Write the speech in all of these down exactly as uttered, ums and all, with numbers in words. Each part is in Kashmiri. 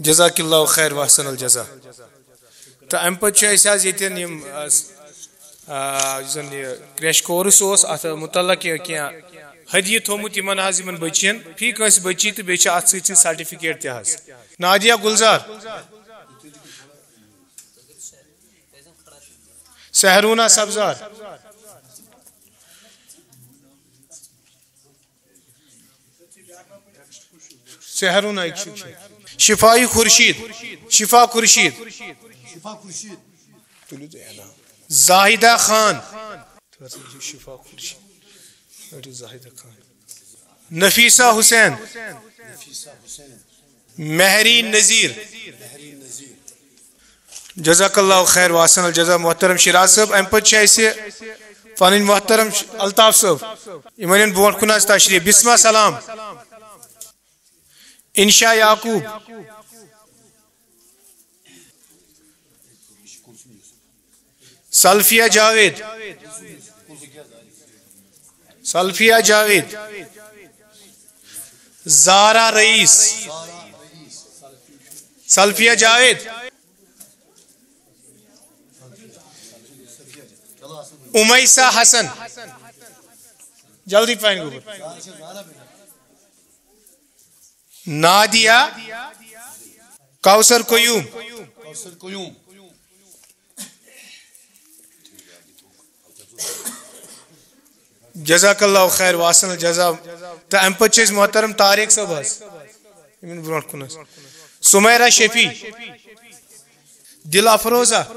جزاک اللہ خیر واحسن الجزا۔ تہٕ اَمہِ پَتہٕ چھُ اَسہِ آز ییٚتٮ۪ن یِم، آ، یُس زَن یہِ crash course اوس، اَتھ مُتعلق یہِ کینٛہہ ہدیہِ تھوٚومُت یِمَن حظ، یِمَن بٔچِیَن، فی کٲنٛسہِ بٔچی، تہٕ بیٚیہِ چھِ اَتھ سۭتۍ سۭتۍ certificate تہِ حظ۔ نادیہ گُلزار، سحرونا سبزار، سحرونا، شفائی خورشید، شفا خورشید، شفا خورشید۔ تُلِو تُہۍ اعلان۔ زاہدہ خان۔ شفا خورشید۔ زاہدہ خان۔ نفیسہ حسین۔ نفیسہ حسین۔ مہری نذیر۔ مہری نذیر۔ جزاک اللہ خیر واحسن الجزا محترم شیراز صٲب۔ اَمہِ پَتہٕ چھِ اَسہِ پَنٕنۍ محترم الطاف صٲب، یِمَن یِن برونٛٹھ کُن حظ تشریٖف۔ بسمہ سلام، انشا یعقوب، سلفیہ جاوید، سلفیہ جاوید، زارا رئیس، سلفیہ جاوید، امیسہ حسن، جلدی پہن گوٚبُر۔ نادیہ کوثر قیوم۔ کوثر قیوم۔ جزاک اللہ خیر واحسن الجزا۔ تہٕ اَمہِ پَتہٕ چھِ أسۍ محترم طارق صٲب حظ، یِمَن برونٛٹھ کُن حظ۔ سمیرہ شفیع، دل افروزہ،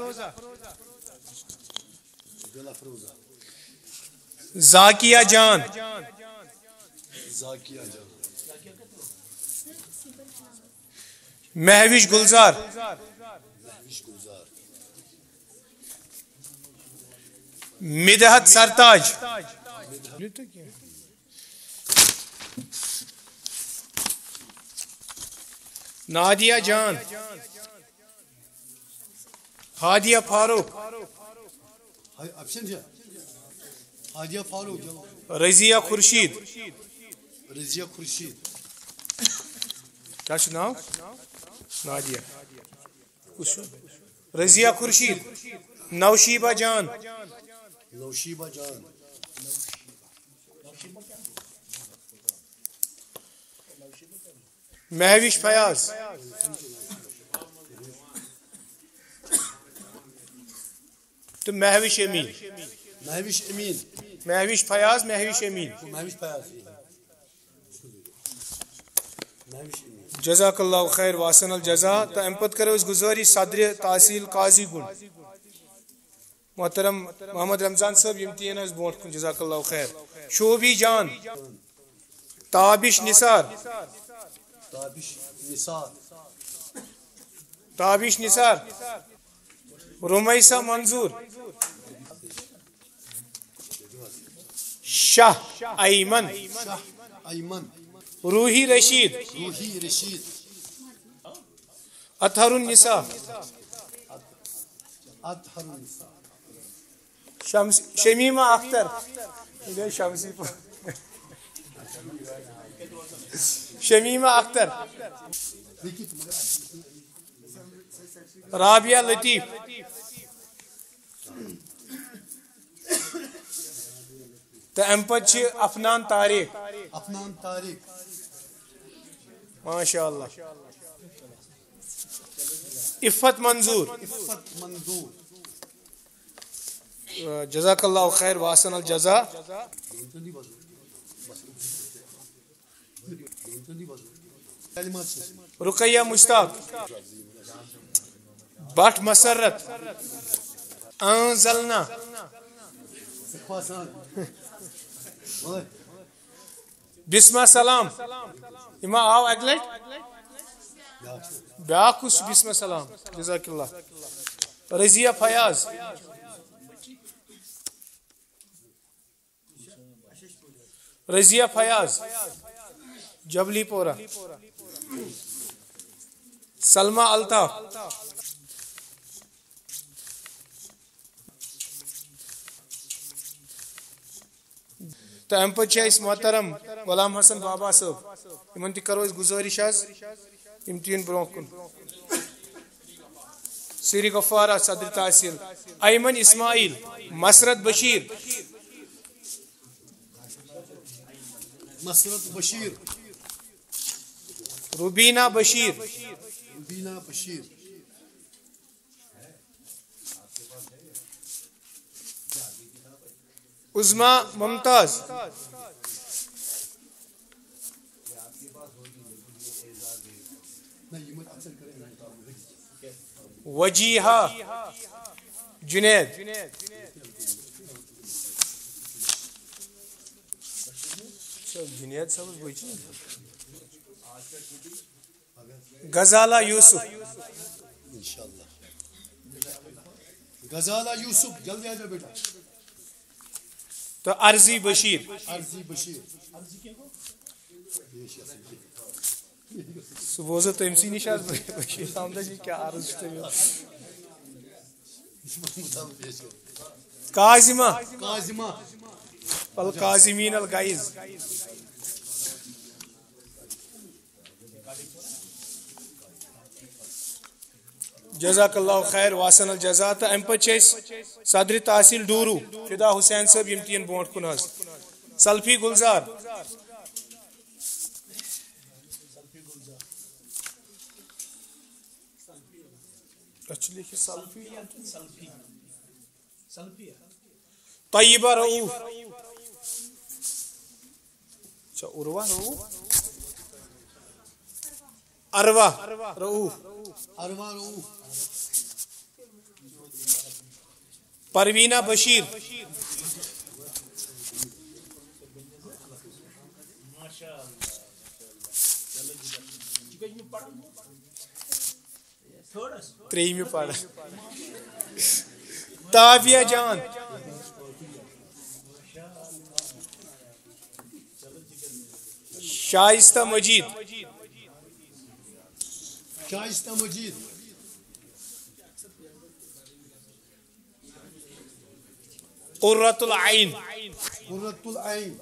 زاکیہ جان، زاکیہ جان۔ مہوش گلزار، مہوش گلزار۔ مدحت سرتاج، نادیہ جان، ہادیہ فاروق، ہادیہ فاروق، رضیہ خورشید۔ رضیہ خورشید۔ کیٛاہ چھُ ناو؟ نادیہ۔ کُس چھُ؟ رضیہ خورشید۔ نوشیبہ جان۔ نوشیبہ جان۔ مہوش فیاض تہٕ مہوش امین۔ مہوش امین۔ مہوش فیاض، مہوش امین۔ مہوش فیاض۔ مہوش امین۔ جزاک اللہ خیر واحسن الجزا۔ تہٕ اَمہِ پَتہٕ کَرو أسۍ گُزٲرِش صدرِ تحصیٖل قاضی گُنڈ محترم محمد رمضان صٲب، یِم تہِ یِن اَسہِ برونٛٹھ کُن، جزاک اللہ خیر۔ شوبی جان۔ تابش نثار۔ تابش نثار۔ تابش نثار۔ رمیسہ منظور۔ شاہ ایمن۔ شاہ ایمن۔ روحی رشید۔ روحی رشید۔ اطہر النساء۔ اطہر النساء۔ شمس، شمیمہ اختر۔ یہِ گٔے شمسی پور۔ شمیمہ اختر۔ رابعہ لطیف۔ تہٕ اَمہِ پَتہٕ چھِ افنان طارق۔ افنان طارق۔ ماشاء اللہ۔ عفت منظور۔ عفت منظور۔ جزاک اللہ خیر واحسن الجزا۔ رقیہ مشتاق۔ بٹ مسرت۔ اۭں زلنا۔ بسمہ سلام۔ یہِ ما آو اَکہِ لٹہِ؟ بیٛاکھ کُس چھُ بسمہ سلام؟ جزاک اللہ۔ رضیہ فیاض۔ رضیہ فیاض، جبلی پورہ۔ سلمیٰ الطاف۔ تہٕ اَمہِ پَتہٕ چھِ اَسہِ محترم غلام حسن بابا صٲب، یِمَن تہِ کَرو أسۍ گُزٲرِش حظ۔ یِم تہِ یِن برونٛہہ کُن۔ سری غفارہ صدر تحصیل، ایمن اسماعیل، مسرت بشیر، مسرت بشیر، روبینہ بشیر، روبینہ بشیر، عظمیٰ ممتاز، وجیہہ جنید۔ جنید صٲبس بچی۔ غزالہ یوسف۔ انشاءاللہ۔ غزالہ یوسف، جلدی آ جا بیٹا۔ تو ارزی بشیر۔ ارزی بشیر۔ سُہ بوزو تٔمۍ سٕے نِش آز بشیر احمدس یہِ کیٛاہ عرض چھُ تٔمِس۔ کاظمہ۔ کاظمہ۔ القاظمین الغیظ۔ جزاک اللہ خیر واحسن الجزا۔ تہٕ اَمہِ پتہٕ چھِ أسۍ صدر تحصیل ڈوٗرو فدا حسین صٲب، یِم تہِ یِن برونٛٹھ کُن حظ۔ سلفی گلزار۔ اَتھ چھُ لیکھِتھ سلفی۔ طیبہ رؤوف۔ اچھا، عروہ رؤوف۔ اروہ رؤوف۔ اروا روح۔ پروینہ بشیر۔ ترٛیٚیِمہِ پڑھ۔ تاویہ جان۔ شائستہ مجید۔ شائستہ مجید۔ قرۃ العین۔ قرۃ العین۔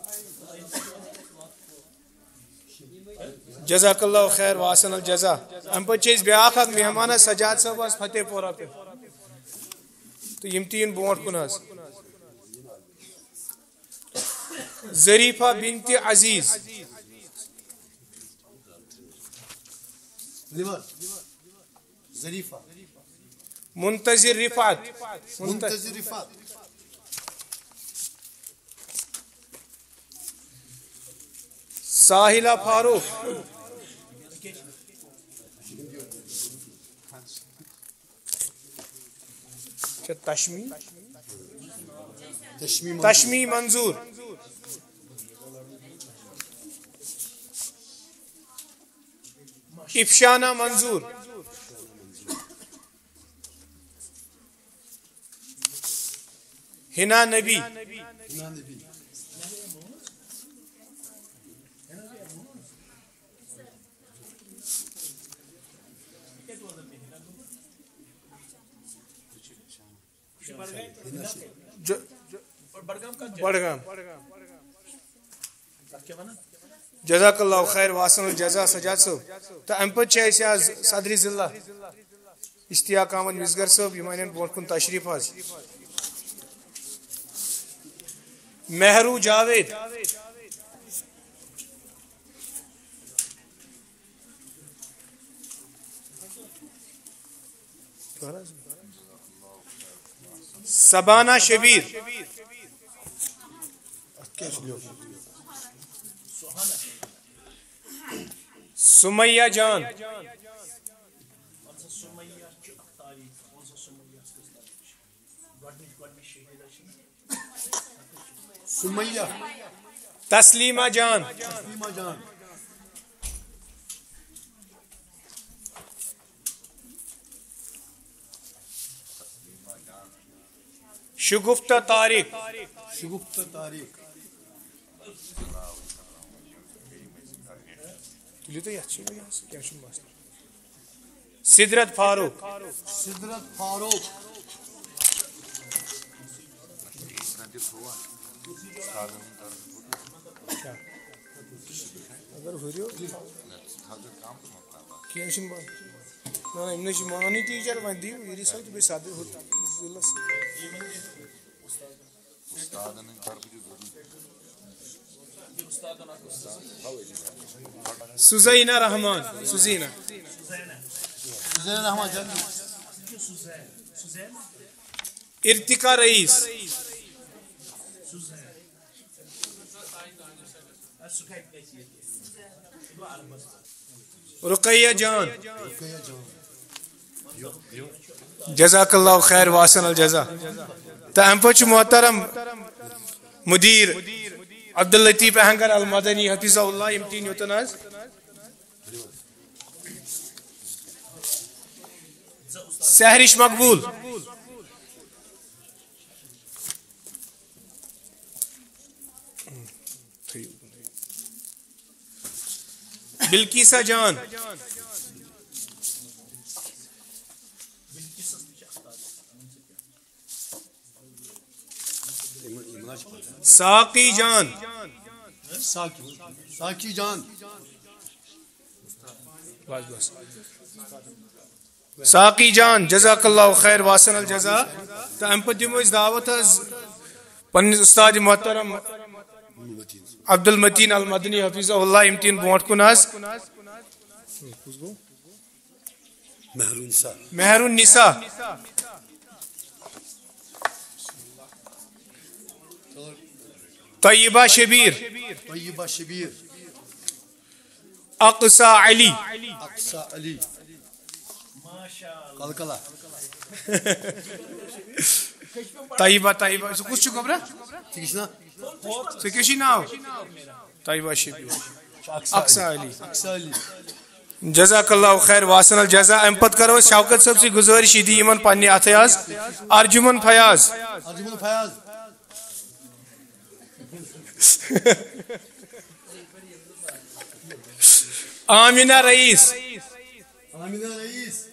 جزاک اللہ خیر واحسن الجزا۔ اَمہِ پتہٕ چھِ أسۍ بیٛاکھ اکھ مہمان حظ سجاد صٲب حظ فتح پورہ پٮ۪ٹھ۔ تہٕ یِم تہِ یِن برونٛٹھ کُن حظ۔ ظریفہ بنت عزیز۔ ظریفہ۔ ظریفہ۔ منتظر رفعت۔ منتظر رفعت۔ ساحلہ فاروق۔ اچھا، تشمی۔ تشمی۔ تشمی منظور۔ افشانہ منظور۔ حنا نبی۔ حنا نبی۔ ج- بڈگام۔ جزاک اللہ خیر واحسن الجزا سجاد صٲب۔ تہٕ اَمہِ پتہٕ چھِ اَسہِ آز صدر ضلع اشتیاق احمد مسگر صٲب، یِم اَنن برونٛٹھ کُن تشریف حظ۔ مہرو جاوید۔ سبانا شبیر۔ سمیہ جان۔ سمیہ۔ تسلیمہ جان۔ تسلیمہ جان۔ شگفتہ طارق۔ شگفتہ طارق۔ تُلِو تُہۍ یَتھ چھُ، کینٛہہ چھُنہٕ مسلہٕ۔ سدرت فاروق۔ سدرت فاروق۔ اگر ہُرِو۔ کینٛہہ چھُنہٕ بَرُن۔ نہ، نہ، یِم نہ چھِ مانٕے ٹیٖچر، وۄنۍ دِیِو یہِ رِسالٹ بیٚیہِ سَتھ دۄہہِ ہُتھ ضلعس۔ سُزینہ رحمان، سُزینہ۔ سُزینہ رحمان، جلدی۔ ارتقا رئیس۔ رقیہ جان۔ جزاک اللہ خیر واحسن الجزا۔ تہٕ اَمہِ پتہٕ چھُ محترم مدیر عبداللطیف اہنگر المدنی حفظہ اللہ، یِم تہِ یِن یوٚتن حظ۔ سحرش مقبول۔ بلقیسہ جان۔ ساقی جان۔ ساقی، ساقی جان۔ بس، بس۔ ساقی جان، جزاک اللہ خیر واحسن الجزا۔ تہٕ اَمہِ پتہٕ دِمو أسۍ دعوت حظ پننِس استاد محترم عبدالمتین المدنی حفظہ اللہ، یِم تہِ یِن برونٛٹھ کُن حظ۔ مہرون نسا۔ مہرون نسا۔ طیبہ شبیر۔ طیبہ شبیر۔ اقصی علی۔ اقصی علی۔ کلکلہ۔ طیبہ، طیبہ، سُہ کُس چھُ گوٚبرا؟ ٹھیٖک چھُ نا؟ ژےٚ کیٛاہ چھُے ناو؟ طیبہ شبیر۔ اقصی علی۔ اقصی علی۔ جزاک اللہ خیر واحسن الجزا۔ اَمہِ پتہٕ کرو أسۍ شوکت صٲب سٕے گُزٲرِش، یہِ دِیہِ یِمن پننہِ اَتھٕ حظ۔ ارجُمن فیاض۔ ارجُمن فیاض۔ آمینہ رئیس۔ آمینہ رئیس۔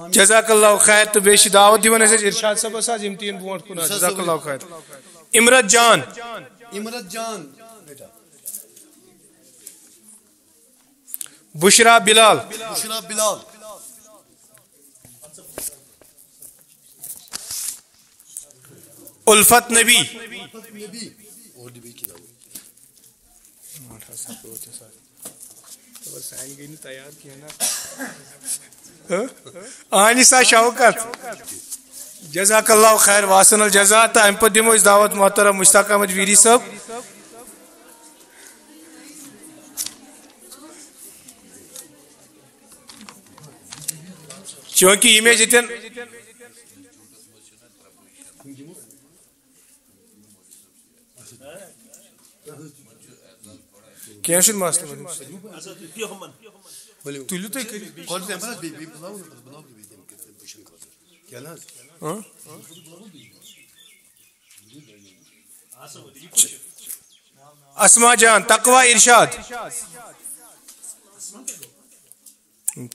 جزاک اللہ خیر۔ تہٕ بیٚیہِ چھِ دعوت دِوان أسۍ ارشاد صٲبس حظ، یِم تہِ یِن برونٛٹھ کُن حظ۔ ارشاد صٲب۔ جزاک اللہ خیر۔ امرت جان۔ امرت جان۔ بشرا بلال۔ بشرا بلال۔ الفت نبی۔ الفت نبی۔ اور دی بیٚیہِ کِتاب۔ خبر سانہِ گٔے نہٕ تیار کینٛہہ نا۔ ہہ؟ آنسا شوکت۔ جزاک اللہ خیر واحسن الجزا۔ تہٕ اَمہِ پتہٕ دِمو أسۍ دعوت محترم مشتاق احمد ویری صٲب۔ چونکہ یِم ٲسۍ ییٚتٮ۪ن۔ کینٛہہ چھُنہٕ مسلہٕ۔ ؤلِو۔ تُلِو تُہۍ کٔرِو۔ گۄڈٕ تَمہِ پَتہٕ بیٚیہِ، بیٚیہِ بُلاوو نہٕ، پَتہٕ بُلاوو تُہۍ بیٚیہِ تَمہِ، تَمہِ، تَمہِ پَتہٕ۔ کیٛاہ نہ حظ؟ ہاں؟ اسما جان، تقوی ارشاد۔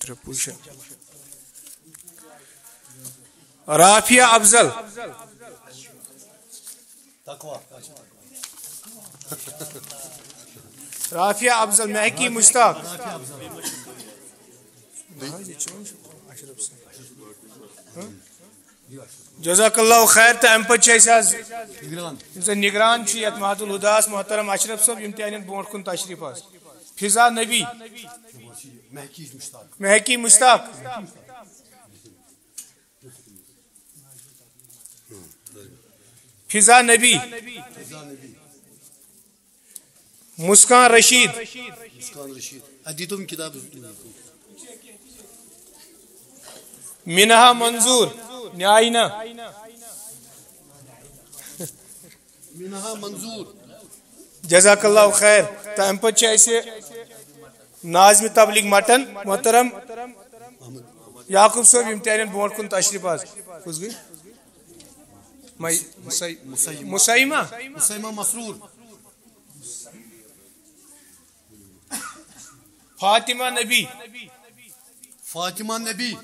ترٛےٚ پُش۔ رافیہ افضل۔ رافیہ افضل، محکی مشتاق۔ جزاک اللہ خیر۔ تہٕ اَمہِ پتہٕ چھِ اَسہِ حظ نگران۔ یِم زَن نگران چھِ یَتھ مہد الہداہَس، محترم اشرف صٲب، یِم تہِ اَنن برونٛٹھ کُن تشریٖف حظ۔ فضا نبی۔ محکی مشتاق۔ محکی مشتاق۔ فضا نبی۔ فضا نبی۔ مسکان رشید۔ مسکان رشید۔ اَدٕ دِتو یِم کِتابہٕ۔ مِنہا منظور۔ نیاے نہ۔ مِنہا منظور۔ جزاک اللہ خیر۔ تہٕ اَمہِ پتہٕ چھِ اَسہِ ناظمِ تبلیغ مٹن محترم یعقوب صٲب، یِم تہِ اَنن برونٛٹھ کُن تشریٖف حظ۔ کُس گٔے؟ مَے-، مُسَے-، مُسَیمہ۔ مُسَیمہ۔ مُسَیمہ مسرور۔ فاطمہ نبی۔ فاطمہ نبی۔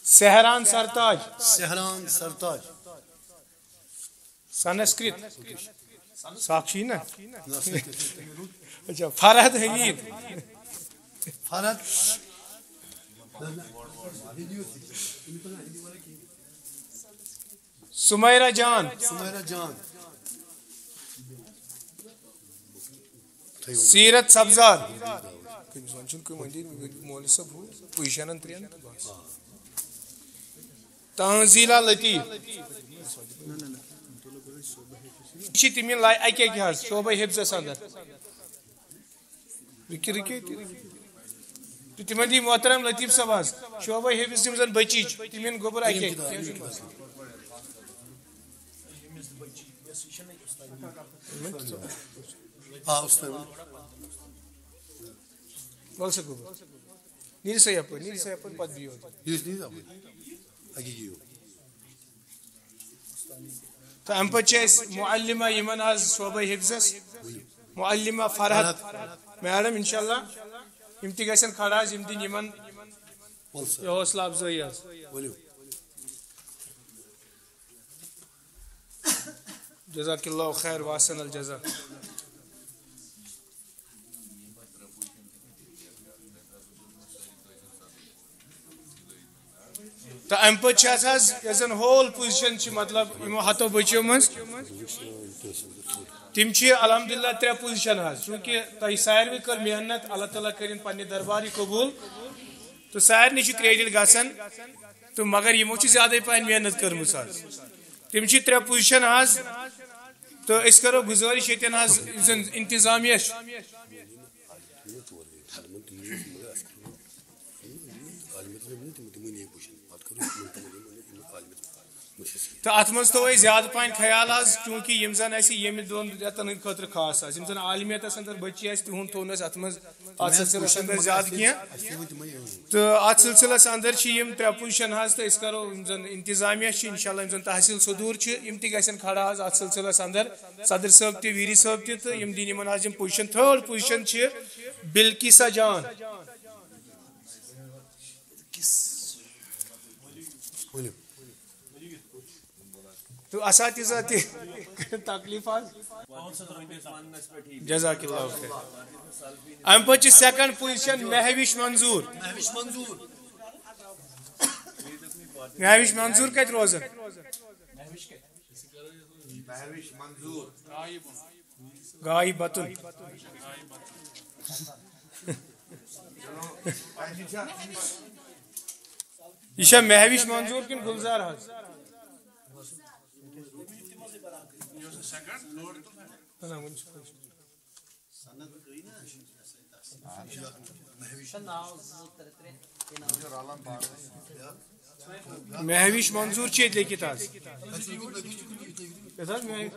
سہران سرتاج۔ سہران سرتاج۔ سنسکرت۔ ساکشی نا؟ اچھا، فرحت حمید۔ فرحت۔ سمیرا جان۔ سمیرا جان۔ سیرت سبزار۔ کٔمِس وَنان چھُنہٕ کٕہٕنۍ وۄنۍ دِیِن مولوی صٲب ہُہ پُزِشَنَن ترٛٮ۪ن تہٕ بَس۔ تنزیلہ لطیف۔ یہِ چھِ تِمن لایق اَکہِ اَکہِ حظ، شعبہ حفظس اندر۔ رُکہِ، رُکہِ تہِ۔ تہٕ تِمن دی محترم لطیف صٲب حظ، شعبہ حفظ یِم زن بچی چھِ، تِمن گوٚبُر اَکہِ اَکہِ۔ آ، استاد۔ وَل سا گوٚبُر۔ نیٖرِو سا یَپٲرۍ، نیٖرِو سا یَپٲرۍ، پَتہٕ بِہِو۔ یُس نیٖرِو اَپٲرۍ۔ اَکی یِیِو۔ تہٕ اَمہِ پَتہٕ چھِ اَسہِ معلمہ یِمَن آز شعبہ حفظس، معلمہ فرحت میڈم، انشاءاللہ یِم تہِ گژھن کھڑا حظ، یِم دِنۍ یِمَن وَل سا۔ یہِ حوصلہٕ افزٲیی حظ۔ ؤلِو۔ جزاک اللہ خیر واحسن الجزا۔ تہٕ اَمہِ پَتہٕ چھِ اَتھ حظ، یۄس زَن ہول پُزِشَن چھِ، مطلب، یِمو ہَتو بٔچِیو منٛز، تِم چھِ الحمدللہ ترٛےٚ پُزِشَن حظ۔ چوٗنٛکہِ تۄہہِ ساروٕے کٔر محنت، اللہ تعالیٰ کٔرِنۍ پنٛنہِ دربارٕے قبوٗل۔ تہٕ سارنٕے چھُ credit گژھان، تہٕ مگر یِمو چھِ زیادَے پَہَن محنت کٔرمٕژ حظ۔ تِم چھِ ترٛےٚ پُزِشَن حظ، تہٕ أسۍ کَرو گُزٲرِش ییٚتٮ۪ن حظ، یُس زَن انتظامیہ چھُ، تہٕ اَتھ منٛز تھوو أسۍ زیادٕ پَہَن خیال حظ، چوٗنٛکہِ یِم زَن اَسہِ ییٚمہِ دۄن رٮ۪تَن ہٕنٛدِ خٲطرٕ خاص آسہٕ، یِم زَن عالمیتَس اندر بٔچی آسہِ، تِہُنٛد تھوٚو نہٕ اَسہِ اَتھ منٛز، اَتھ سلسلَس اندر زیادٕ کینٛہہ۔ تہٕ اَتھ سلسلَس اندر چھِ یِم ترٛےٚ پُزِشَن حظ، تہٕ أسۍ کَرو یِم زَن انتظامیہ چھِ، انشاءاللہ یِم زَن تحصیل صدور چھِ، یِم تہِ گژھن کھڑا حظ اَتھ سلسلَس اندر، صدر صٲب تہِ، ویری صٲب تہِ، تہٕ یِم دِنۍ یِمَن حظ یِم پُزِشَن۔ تھٲڈ پُزِشَن چھِ بلقیسہ جان۔ ؤلِو۔ تہٕ اساتذہ تہِ تکلیف حظ۔ جزاک اللہ خیر۔ اَمہِ پتہٕ چھِ second position مہوِش منظور۔ مہوِش منظور۔ مہوِش منظور کتہِ روزان؟ مہوِش منظور۔ غایبتن۔ یہِ چھا مہوِش منظور کِنہٕ گُلزار حظ؟ نہ، نہ، وُنہِ چھُ کٲنٛسہِ۔ مہوِش منظور چھِ ییٚتہِ لیکھِتھ حظ۔ یَتھ حظ مہوِش۔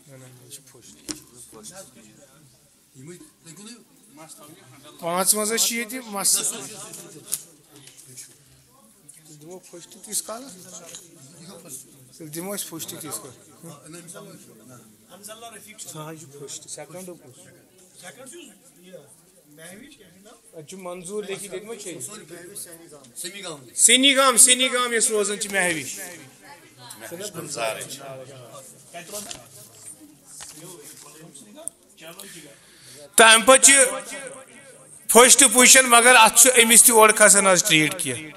نہ، نہ، یہِ چھُ پھوٚشٹ۔ پانٛژھ منٛز حظ چھِ ییٚتہِ مَس۔ تیٚلہِ دِمو پھٔسٹہٕ تیٖتِس کالَس۔ تیٚلہِ دِمو أسۍ پھٔسٹہٕ تیٖتِس کالَس۔ سُہ حظ چھُ پھٔسٹہٕ، سیکنڈُک کُس؟ اَتہِ چھُ منظوٗر لیکھِتھ، ییٚتہِ ما چھُ یہِ؟ سنی گام، سنی گام یۄس روزان چھِ مہوِش۔ تہٕ اَمہِ پتہٕ چھِ first position، مگر اَتھ چھُ أمِس تہِ اورٕ کھسان حظ treat کینٛہہ۔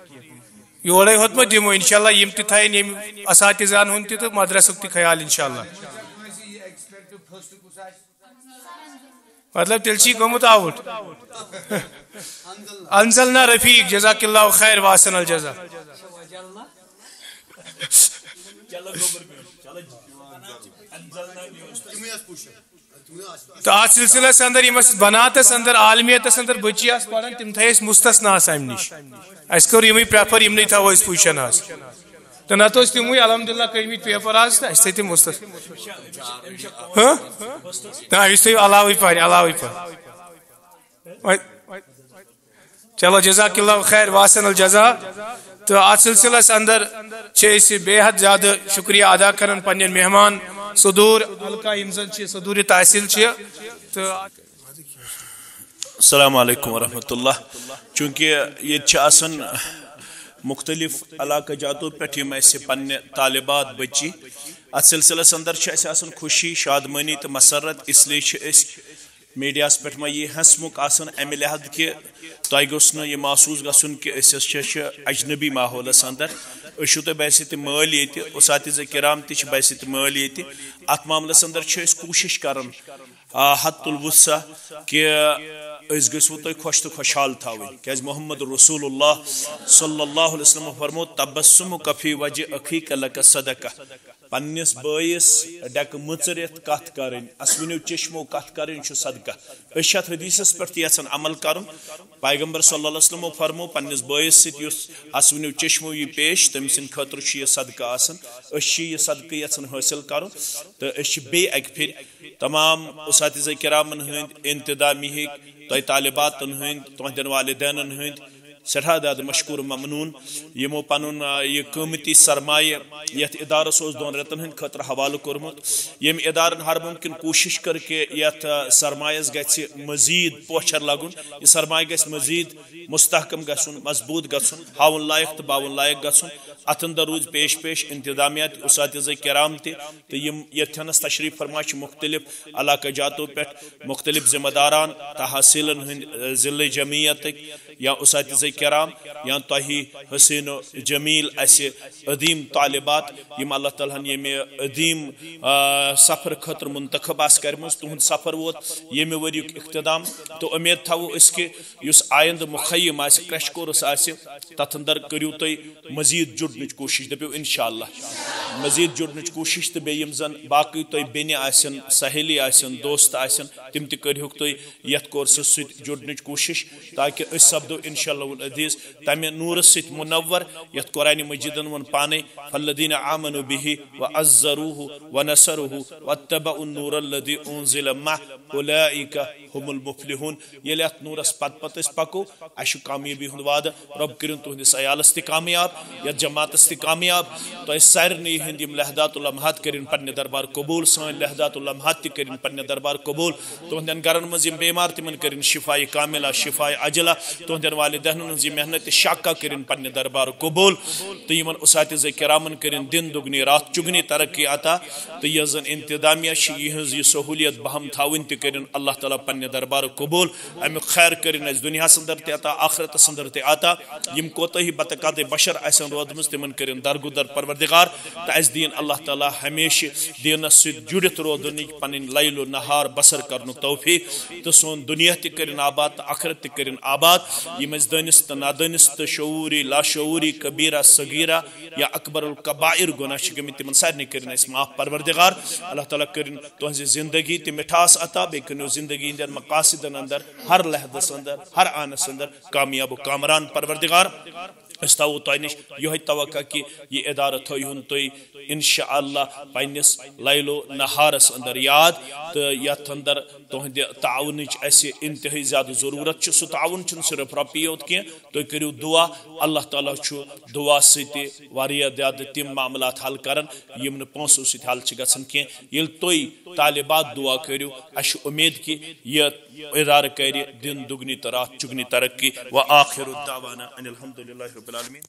یورے ہوت ما دِمو، انشاءاللہ یِم تہِ تھاین ییٚمہِ اساتذہن ہُنٛد تہِ تہٕ مدرسُک تہِ خیال انشاءاللہ۔ مطلب تیٚلہِ چھُ یہِ گوٚمُت out۔ انزلنا رفیق، جزاک اللہ خیر واحسن الجزا۔ تہٕ اتھ سلسلس اندر یِم اسہِ بناتس اندر، عالمیتس اندر بچی آسہٕ پران، تِم تھٲے أسۍ مستثناہس امہِ نِش۔ اسہِ کوٚر یِمے prefer، یِمنٕے تھاوو أسۍ position حظ۔ تہٕ نتہٕ ٲسۍ تِموٕے الحمدللہ کٔرمٕتۍ paper حظ، تہٕ اسہِ تھٲے تِم مستث-، ہہ؟ نہ، أسۍ تھٲیِو علاوٕے پہن، علاوٕے پہن۔ وۄنۍ چلو، جزاک اللہ خیر واحسن الجزا۔ تہٕ اتھ سلسلس اندر چھِ أسۍ بے حد زیادٕ شکریہ ادا کران پننٮ۪ن مہمان صدور حلقہ، یِم زن چھِ صدور تحصیل چھِ۔ تہٕ السلام علیکم ورحمۃ اللہ۔ چونکہ ییٚتہِ چھِ آسان مختلف علاقہٕ جاتو پٮ۪ٹھ یِم اَسہِ پننہِ طالبات بچی، اتھ سلسلس اندر چھِ اَسہِ آسان خوشی، شادمٲنی تہٕ مسرت۔ اس لیے چھِ أسۍ میڈیاہس پٮ۪ٹھ ما یہِ ہنسمُک آسان، امہِ لحاظ کہِ تۄہہِ گوٚژھ نہٕ یہِ محسوٗس گژھُن کہِ أسۍ ہسا چھِ اجنبی ماحولس اندر۔ أسۍ چھِو تۄہہِ بحیثیت مٲلۍ ییٚتہِ، اساتذہ کرام تہِ چھِ بحیثیت مٲلۍ ییٚتہِ۔ اتھ معاملس اندر چھِ أسۍ کوٗشش کران، آ، حد الوسع، کہِ أسۍ گٔژھوٕ تۄہہِ خۄش تہٕ خۄشحال تھاوٕنۍ، کیازِ محمد رسول اللہ صلی اللہ علیہ وسلم فرمو، "تبسمک فی وجہ اخیک لک صدقہ"۔ پننِس بٲیِس ڈٮ۪کہٕ مٕژرِتھ کتھ کرٕنۍ، اسوٕنیو چشمو کتھ کرٕنۍ چھُ صدقہ۔ أسۍ چھِ اتھ حدیثس پٮ۪ٹھ تہِ یژھان عمل کرُن۔ پیغمبر صلی اللہ علیہ وسلمو فرمو، پننِس بٲیِس سۭتۍ یُس اسوٕنیو چشمو یی پیش، تٔمۍ سٕنٛدِ خٲطرٕ چھُ یہِ صدقہٕ آسان۔ أسۍ چھِ یہِ صدقہٕ یژھان حٲصِل کرُن، تہٕ أسۍ چھِ بیٚیہِ اکہِ پھِرِ تمام اساتذہ کرامن ہٕنٛدۍ، انتظامیہٕکۍ، تۄہہِ طالباتن ہٕنٛدۍ، تُہنٛدٮ۪ن والدینن ہٕنٛدۍ سٮ۪ٹھاہ زیادٕ مشکور ممنون، یِمو پنُن، آ، یہِ قۭمتی سرمایہِ یتھ ادارس اوس دۄن رٮ۪تن ہٕنٛدِ خٲطرٕ حوالہٕ کوٚرمُت۔ ییٚمہِ ادارن ہر ممکن کوٗشش کٔر کہِ یتھ، آ، سرمایس گژھِ مزید پوچھر لگُن، یہِ سرمایہِ گژھِ مزید مستحکم گژھُن، مضبوط گژھُن، ہاوُن لایق تہٕ باوُن لایق گژھُن۔ اتھ اندر روٗدۍ پیش پیش انتظامیہ تہِ، اساتذہ کرام تہِ، تہٕ یِم یتھنس تشریف فرما چھِ مختلف علاقہٕ جاتو پٮ۪ٹھ، مختلف ذمہ داران، تحصیلن ہٕنٛدۍ، آ، ضلع جمعیتٕکۍ یا اساتذہ کرام یا تۄہہِ حسین و جمیل، اسہِ عظیم طالبات، یِم اللہ تعالیٰ ہن ییٚمہِ عظیم، آ، سفر خٲطرٕ منتخب آسہٕ کرِمٕژ۔ تُہُنٛد سفر ووت ییٚمہِ ؤریُک اختتام، تہٕ اُمید تھاوو أسۍ کہِ یُس آیندٕ مخیم آسہِ، crash course آسہِ، تتھ اندر کٔرِو تُہۍ مزید جُڑنٕچ کوٗشش، دٔپِو انشاءاللہ مزید جُڑنٕچ کوٗشش۔ تہٕ بیٚیہِ یِم زن باقٕے تۄہہِ بیٚنہِ آسن، سہیلی آسن، دوست آسن، تِم تہِ کٔرۍہُکھ تُہۍ یتھ کورسس سۭتۍ جُڑنٕچ کوٗشش، تاکہِ أسۍ سپدو انشاءاللہ العزیز تمہِ نوٗرس سۭتۍ منور یتھ قرآن مجیدن ووٚن پانے، "فالذین آمنوا به وعزروه ونصروه واتبعوا النور الذی انزل معه اولئک هم المفلحون"۔ ییٚلہِ اتھ نوٗرس پتہٕ پتہٕ أسۍ پکو، اسہِ چھُ کامیٲبی ہُنٛد وعدٕ۔ رۄب کٔرِن تُہنٛدِس عیالس تہِ کامیاب، یتھ جماعتس تہِ کامیاب۔ تۄہہِ سارنٕے ہٕنٛدۍ یِم لحظات و لمحات کٔرِن پننہِ دربار قبول، سٲنۍ لحظات و لمحات تہِ کٔرِن پننہِ دربار قبول۔ تُہنٛدٮ۪ن گرن منٛز یِم بیمار، تِمن کٔرِن شفایہِ کاملہ، شفایہِ عاجلہ۔ تُہنٛدٮ۪ن والدینن ہٕنٛز یہِ محنت تہِ شاکہ کٔرِن پننہِ دربار قبول۔ تہٕ یِمن اساتذہ کرامن کٔرِن دِن دُگنی راتھ چُگنی ترقی عطا۔ تہٕ یۄس زن انتظامیہ چھِ، یِہٕنٛز یہِ سہولیت بہم تھاوٕنۍ تہِ کٔرِن اللہ تعالیٰ پننہِ دربار قبول۔ امیُک خیر کٔرِن اَسہِ دُنیاہَس اندر تہِ عطا، آخرتَس اندر تہِ عطا۔ یِم کوتاہی بتقاطِ بشر آسن روٗدمٕژ، تِمن کٔرِن درگُدر پروردگار، تہٕ اَسہِ دِیِن اللہ تعالیٰ ہمیشہِ دیٖنَس سۭتۍ جُڑِتھ روزنٕکۍ، پنٕنۍ لیل و نہار بسر کرنُک توفیق، تہٕ سون دُنیا تہِ کٔرِن آباد تہٕ آخرت تہِ کٔرِن آباد۔ یِم اَسہِ دٲنِس تہٕ نادٲنِس تہٕ شعوٗری لاشعوٗری کبیرہ صغیرہ یا اکبر الکبائر گۄناہ چھِ گٔمٕتۍ، تِمن سارنٕے کٔرِن اَسہِ معاف پروردگار۔ اللہ تعالیٰ کٔرِن تُہنٛزِ زندگی تہِ مِٹھاس عطا، بیٚیہِ کٔرِنو زندگی ہٕنٛدٮ۪ن مقاصدن اندر، ہر لحظس اندر، ہر آنس اندر کامیاب و کامران پروردگار۔ أسۍ تھاوو تۄہہِ نِش یِہوٚے توقع کہِ یہِ ادارٕ تھٲیہُن تُہۍ انشاءاللہ پننِس لیل و نہارس اندر یاد، تہٕ یتھ اندر تُہنٛدِ تعاونٕچ اسہِ انتہٲئی زیادٕ ضروٗرت چھِ۔ سُہ تعاوُن چھُنہٕ صرف رۄپیہِ یوت کینٛہہ، تُہۍ کٔرِو دُعا، اللہ تعالیٰ چھُ دُعا سۭتۍ واریاہ زیادٕ تِم معاملات حل کران، یِم نہٕ پونٛسو سۭتۍ حل چھِ گژھان کینٛہہ۔ ییٚلہِ تُہۍ طالبات دُعا کٔرِو، اسہِ چھِ اُمید کہِ یہِ ادارٕ کرِ دِن دُگنی تہٕ راتھ چُگنی ترقی۔ وآخر دعوانا ان الحمد للہ رب العالمین۔